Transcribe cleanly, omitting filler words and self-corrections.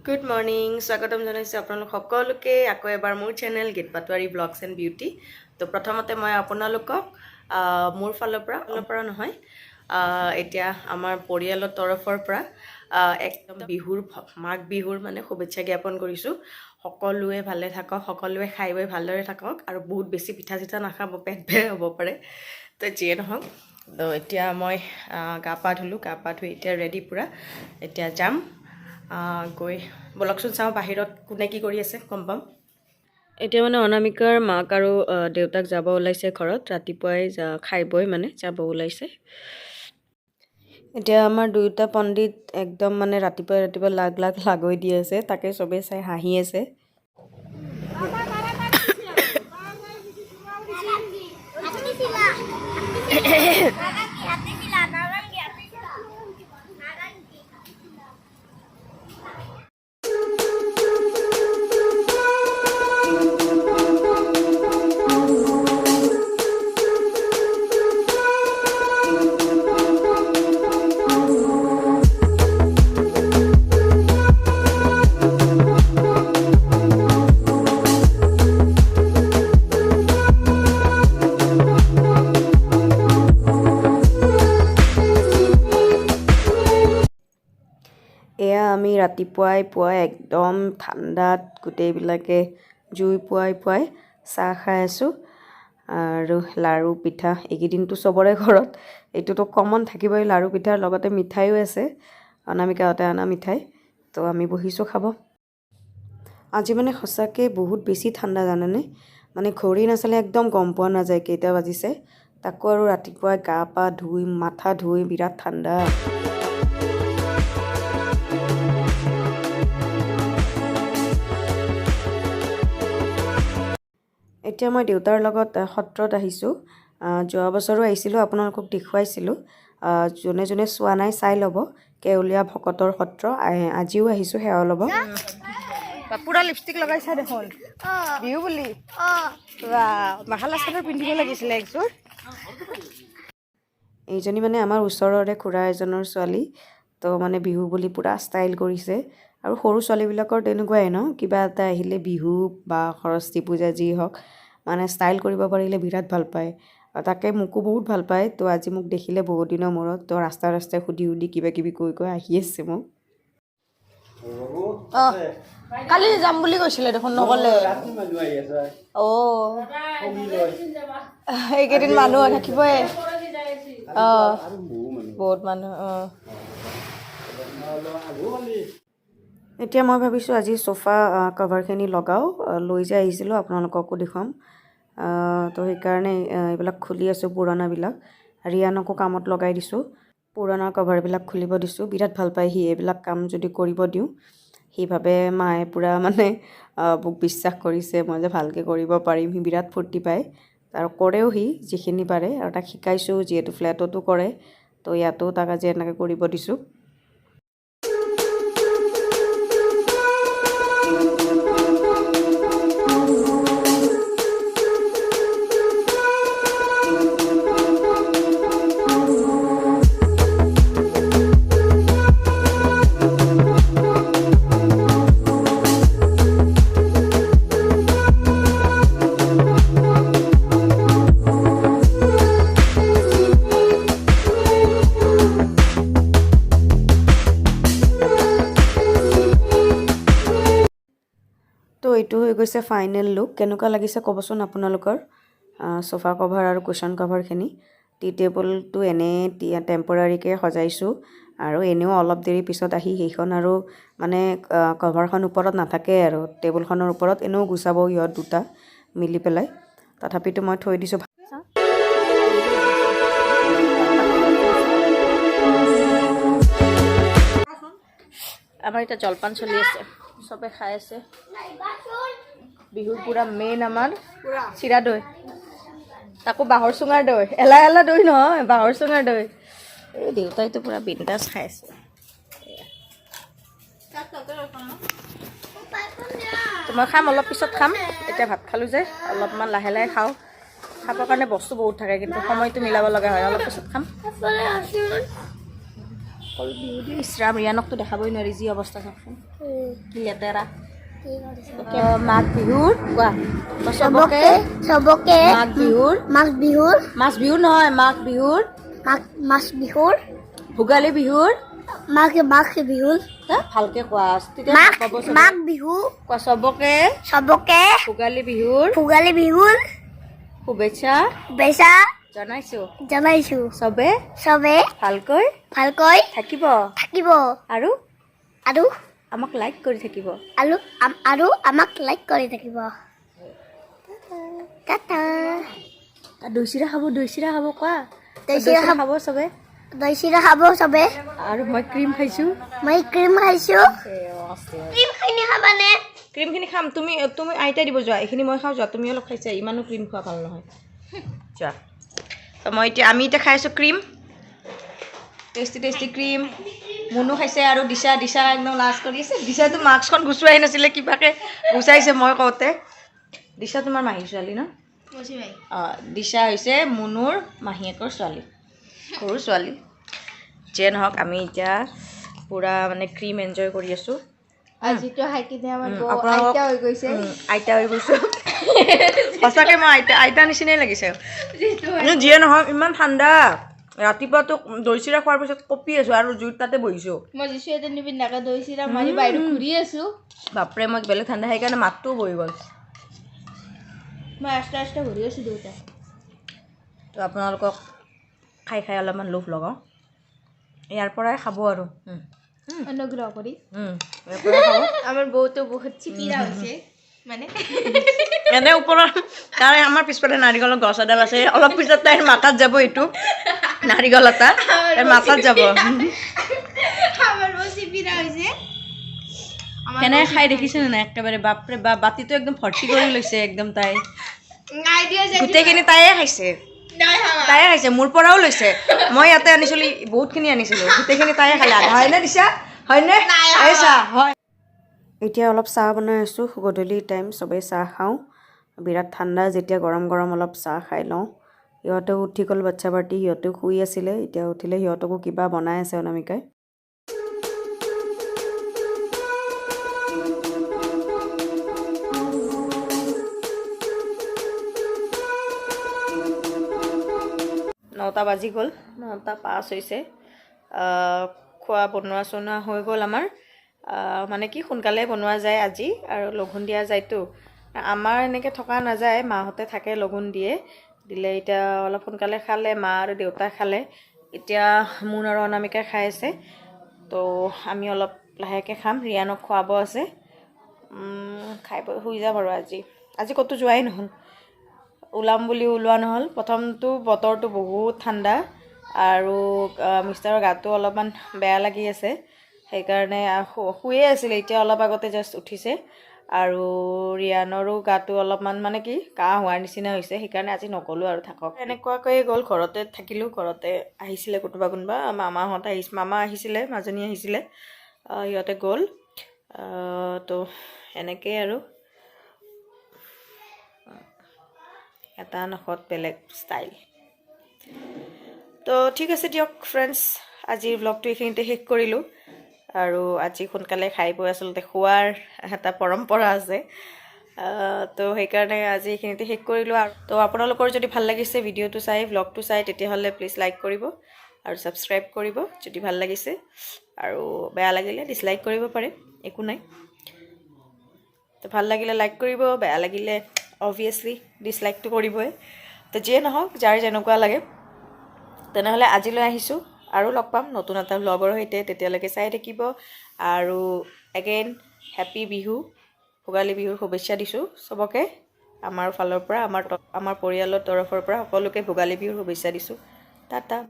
Good morning, স্বাগতম জনাইছোঁ আপোনালোক সকলোকে আকৌ এবাৰ মোৰ চেনেল গীত পাটোৱাৰী ব্লগছ এণ্ড বিউটি। তো প্ৰথমতে মই আপোনালোকক মোৰ ফালৰ পৰা নহয়, এতিয়া আমাৰ পৰিয়ালৰ তৰফৰ পৰা একদম বিহুৰ মাঘ বিহুৰ মানে শুভেচ্ছা জ্ঞাপন কৰিছোঁ। সকলোৱে ভালে থাকক, সকলোৱে খাই বৈ ভালদৰে থাকক আৰু বহুত বেছি পিঠা চিঠা নাখাব, পেট বেয়া হ'ব পাৰে। তো যিয়ে নহওক, তো এতিয়া মই গা পা ধুলোঁ। গা পা ধুই এতিয়া ৰেডি পূৰা। এতিয়া যাম গৈ ব'লকচোন চাওঁ বাহিৰত কোনে কি কৰি আছে, গম পাম। এতিয়া মানে অনামিকাৰ মাক আৰু দেউতাক যাব ওলাইছে ঘৰত। ৰাতিপুৱাই খাই বৈ মানে যাব ওলাইছে। এতিয়া আমাৰ দুয়োটা পণ্ডিত একদম মানে ৰাতিপুৱাই ৰাতিপুৱাই লাগ লাগ লাগৈ দি আছে, তাকে চবেই চাই হাঁহি আছে। এয়া আমি ৰাতিপুৱাই পুৱাই একদম ঠাণ্ডাত গোটেইবিলাকে জুই পুৱাই পুৱাই চাহ খাই আছোঁ আৰু লাড়ু পিঠা। এইকেইদিনতো চবৰে ঘৰত এইটোতো কমন থাকিবই। লাড়ু পিঠাৰ লগতে মিঠাইও আছে, অনামিকাহঁতে অনা মিঠাই। তো আমি বহিছোঁ খাব। আজি মানে সঁচাকৈ বহুত বেছি ঠাণ্ডা, জানেনে? মানে ঘড়ী নাচালে একদম গম পোৱা নাযায় কেইটা বাজিছে। তাকো আৰু ৰাতিপুৱাই গা পা ধুই, মাথা ধুই বিৰাট ঠাণ্ডা। এতিয়া মই দেউতাৰ লগত সত্ৰত আহিছোঁ। যোৱা বছৰো আহিছিলোঁ, আপোনালোকক দেখুৱাইছিলোঁ। যোনে যোনে চোৱা নাই চাই ল'ব, কেৱলীয়া ভকতৰ সত্ৰ। আজিও আহিছোঁ সেৱা ল'ব। পূৰা লিপষ্টিক লগাইছা দেখোন বিহু বুলি। মেখেলা চাদৰ পিন্ধিব লাগিছিলে একযোৰ। এইজনী মানে আমাৰ ওচৰৰে খুৰা এজনৰ ছোৱালী। তো মানে বিহু বুলি পূৰা ষ্টাইল কৰিছে। আৰু সৰু ছোৱালীবিলাকৰ তেনেকুৱাই ন, কিবা এটা আহিলে, বিহু বা সৰস্বতী পূজা যি হওক, মানে ষ্টাইল কৰিব পাৰিলে বিৰাট ভাল পায়। আৰু তাকে মোকো বহুত ভাল পায়। তো আজি মোক দেখিলে বহুত দিনৰ মূৰত, তো ৰাস্তাই ৰাস্তাই সুধি সুধি কিবা কিবি কৈ কৈ আহি আছে মোক। অঁ, কালি যাম বুলি কৈছিলে দেখোন, নগ'লে। অঁ, এইকেইদিন মানুহ থাকিবই। অঁ, বহুত মানুহ। অঁ। এতিয়া মই ভাবিছোঁ আজি চোফা কভাৰখিনি লগাওঁ। লৈ যে আহিছিলোঁ, আপোনালোককো দেখুৱাম। তো সেইকাৰণে এইবিলাক খুলি আছোঁ পুৰণাবিলাক। ৰিয়ানকো কামত লগাই দিছোঁ, পুৰণা কভাৰবিলাক খুলিব দিছোঁ। বিৰাট ভাল পায় সি এইবিলাক কাম যদি কৰিব দিওঁ। সি ভাবে মায়ে পূৰা মানে মোক বিশ্বাস কৰিছে, মই যে ভালকৈ কৰিব পাৰিম। সি বিৰাট ফূৰ্তি পায় আৰু কৰেও সি যিখিনি পাৰে। আৰু তাক শিকাইছোঁ, যিহেতু ফ্লেটতো কৰে, তো ইয়াতো তাক আজি এনেকৈ কৰিব দিছোঁ। তো এইটো হৈ গৈছে ফাইনেল লুক। কেনেকুৱা লাগিছে ক'বচোন আপোনালোকৰ চোফা কভাৰ আৰু কুশ্যন কভাৰখিনি। টি টেবুলটো এনেই টেম্পৰাৰীকৈ সজাইছোঁ আৰু এনেও অলপ দেৰি পিছত আহি সেইখন আৰু মানে কভাৰখন ওপৰত নাথাকে আৰু টেবুলখনৰ ওপৰত এনেও গুচাব সিহঁত দুটা মিলি পেলাই। তথাপিতো মই থৈ দিছোঁ। আমাৰ এতিয়া জলপান চলি আছে, চবে খাই আছে। বিহুৰ পূৰা মেইন আমাৰ চিৰা দৈ, তাকো বাঁহৰ চুঙাৰ দৈ, এলা এলা দৈ নহয়, বাঁহৰ চুঙাৰ দৈ। এই দেউতাইতো পূৰা বিন্দাছ খাই আছে। তো মই খাম, অলপ পিছত খাম। এতিয়া ভাত খালোঁ যে, অলপমান লাহে লাহে খাওঁ। খাবৰ কাৰণে বস্তু বহুত থাকে, কিন্তু সময়টো মিলাব লগা হয়। অলপ পিছত খাম। অকল বিহু দি। ইছৰাম, ৰিয়ানকতো দেখাবই নোৱাৰি, যি অৱস্থা চাওকচোন, কি লেতেৰা। মাঘ বিহুৰ, কোৱা চবকে। চবকে। মাঘ বিহুৰ। মাঘ বিহুৰ। মাছ বিহুৰ নহয়, মাঘ বিহুৰ। মাঘ মাছ বিহুৰ। ভোগালী বিহুৰ। মাঘ মাঘ বিহুৰ। হা, ভালকে কোৱা, তেতিয়া মাঘ পাব চবে। মাঘ বিহু। কোৱা চবকে। চবকে। ভোগালী বিহুৰ। ভোগালী বিহুৰ। শুভেচ্ছা। শুভেচ্ছা। জনাইছো। জনাইছো। চবে। চবে। ভালকৈ। ভালকৈ। থাকিব। থাকিব। আৰু। আৰু। আমাক লাইক কৰি থাকিব। আৰু আমাক লাইক কৰি থাকিব। টাটা। দৈ চিৰা খাব, দৈ চিৰা খাব, কোৱা। দৈ চিৰা খাব। খাব চবে। দৈ চিৰা খাব চবে। আৰু মই ক্ৰীম খাইছো। মই ক্ৰীম খাইছো। ক্ৰীমখিনি খাবানে? ক্ৰীমখিনি খাম। তুমি তুমি আইতাই দিব যোৱা, এইখিনি মই খাওঁ, যোৱা। তুমি অলপ খাইছা, ইমানো ক্ৰীম খোৱা ভাল নহয়, যোৱা। তো মই এতিয়া, আমি এতিয়া খাই আছোঁ cream, tasty tasty cream. Munu খাইছে আৰু দিশা, দিশা একদম লাজ কৰি আছে। দিশাটো মাস্কখন গুচোৱাই নাছিলে, কিবাকে গুচাইছে মই কওঁতে। দিশা তোমাৰ মাহীৰ ছোৱালী ন? অঁ, দিশা হৈছে মুনুৰ মাহীয়েকৰ ছোৱালী, সৰু ছোৱালী। যিয়ে নহওক, আমি এতিয়া পূৰা মানে ক্ৰীম এনজয় কৰি আছোঁ। আজিতো খাই কিনে আমাৰ বৌ আপোনালোকক আইতা হৈ গৈছে। আইতা হৈ গৈছোঁ সঁচাকে মই, আইতা আইতা নিচিনাই লাগিছে। কিন্তু যিয়ে নহওক, ইমান ঠাণ্ডা, ৰাতিপুৱাতো দৈ চিৰা খোৱাৰ পিছত কঁপি আছোঁ আৰু জুইত তাতে বহিছোঁ। মই যি চুৱেটাৰ নিপিন্ধাকে দৈ চিৰা মাৰি বাহিৰত ঘূৰি আছো। বাপৰে, মই বেলেগ ঠাণ্ডা, সেইকাৰণে মাতটোও বহি গ'ল। মই আস্তে আস্তে ঘূৰি আছো দেউতা। তো আপোনালোকক খাই খাই অলপমান লোভ লগাওঁ। ইয়াৰ পৰাই খাব আৰু অনুগ্ৰহ কৰি। ইয়াৰ পৰাই খাব। আমাৰ বৌটো বহুত চিপিৰা হৈছে মানে। এনে ওপৰত তাৰে আমাৰ পিছফালে নাৰিকলৰ গছ এডাল আছে। অলপ পিছত তাইৰ মাথাত যাব এইটো নাৰিকল এটা, তাইৰ মাথাত যাব। আমাৰ বৌ চিপিৰা হৈছে। আমাৰ কেনেকে খাই দেখিছে নে নাই? একেবাৰে বাপৰে বাপ, বাতিটো একদম ভৰ্তি কৰি লৈছে একদম তাই। আইডিয়া যে গোটেইখিনি তাইয়ে খাইছে। নাই খাৱা। তাইয়ে খাইছে, মোৰ পৰাও লৈছে। মই ইয়াতে আনিছিলো, বহুতখিনি আনিছিলো, গোটেইখিনি তাইয়ে খালে আধা। হয়নে দিশা, হয়নে? এই চা, হয়। এতিয়া অলপ চাহ বনাই আছোঁ। গধূলি টাইম, চবেই চাহ খাওঁ। বিৰাট ঠাণ্ডা যেতিয়া, গৰম গৰম অলপ চাহ খাই লওঁ। সিহঁতেও উঠি গ'ল, বাচ্ছা পাৰ্টি। সিহঁতেও শুই আছিলে, এতিয়া উঠিলে। সিহঁতকো কিবা বনাই আছে অনামিকাই। 9টা বাজি গ'ল, 9টা 5 হৈছে। খোৱা বনোৱা চনোৱা হৈ গ'ল আমাৰ। মানে কি, সোনকালে বনোৱা যায় আজি আৰু লঘোণ দিয়া যায়তো। আমাৰ এনেকৈ থকা নাযায়, মাহঁতে থাকে, লঘোণ দিয়ে। দিলে এতিয়া অলপ সোনকালে খালে, মা আৰু দেউতাই খালে। এতিয়া মুন আৰু অনামিকাই খাই আছে। তো আমি অলপ লাহেকৈ খাম, ৰিয়ানক খুৱাব আছে। খাই বৈ শুই যাম আৰু আজি। আজি ক'তো যোৱাই নহ'ল, ওলাম বুলি ওলোৱা নহ'ল। প্ৰথমটো বতৰটো বহুত ঠাণ্ডা আৰু মিষ্টাৰৰ গাটো অলপমান বেয়া লাগি আছে, সেইকাৰণে শুয়ে আছিলে, এতিয়া অলপ আগতে জাষ্ট উঠিছে। আৰু ৰিয়ানৰো গাটো অলপমান মানে কি কাহ হোৱাৰ নিচিনা হৈছে, সেইকাৰণে আজি নগ'লোঁ আৰু, থাকক। এনেকুৱাকৈয়ে গ'ল, ঘৰতে থাকিলোঁ। ঘৰতে আহিছিলে কোনোবা কোনোবা, মামাহঁত আহিছে, মামা আহিছিলে, মাজনী আহিছিলে, সিহঁতে গ'ল। তো এনেকেই আৰু এটা নখত বেলেগ ষ্টাইল। তো ঠিক আছে দিয়ক ফ্ৰেণ্ডছ, আজিৰ ব্লগটো এইখিনিতে শেষ কৰিলোঁ। আৰু আজি সোনকালে খাই বৈ আচলতে খোৱাৰ এটা পৰম্পৰা আছে, তো সেইকাৰণে আজি এইখিনিতে শেষ কৰিলোঁ। আৰু তো আপোনালোকৰ যদি ভাল লাগিছে ভিডিঅ'টো চাই, ব্লগটো চাই, তেতিয়াহ'লে প্লিজ লাইক কৰিব আৰু ছাবস্ক্ৰাইব কৰিব যদি ভাল লাগিছে। আৰু বেয়া লাগিলে ডিছলাইক কৰিব পাৰে, একো নাই। তো ভাল লাগিলে লাইক কৰিব, বেয়া লাগিলে অবভিয়াছলি ডিছলাইকটো কৰিবই। তো যিয়ে নহওক, যাৰ যেনেকুৱা লাগে। তেনেহ'লে আজিলৈ আহিছোঁ আৰু লগ পাম নতুন এটা ব্লগৰ সৈতে। তেতিয়ালৈকে চাই থাকিব। আৰু এগেইন হেপী বিহু, ভোগালী বিহুৰ শুভেচ্ছা দিছোঁ চবকে আমাৰ ফালৰ পৰা, আমাৰ পৰিয়ালৰ তৰফৰ পৰা সকলোকে ভোগালী বিহুৰ শুভেচ্ছা দিছোঁ। টাটা।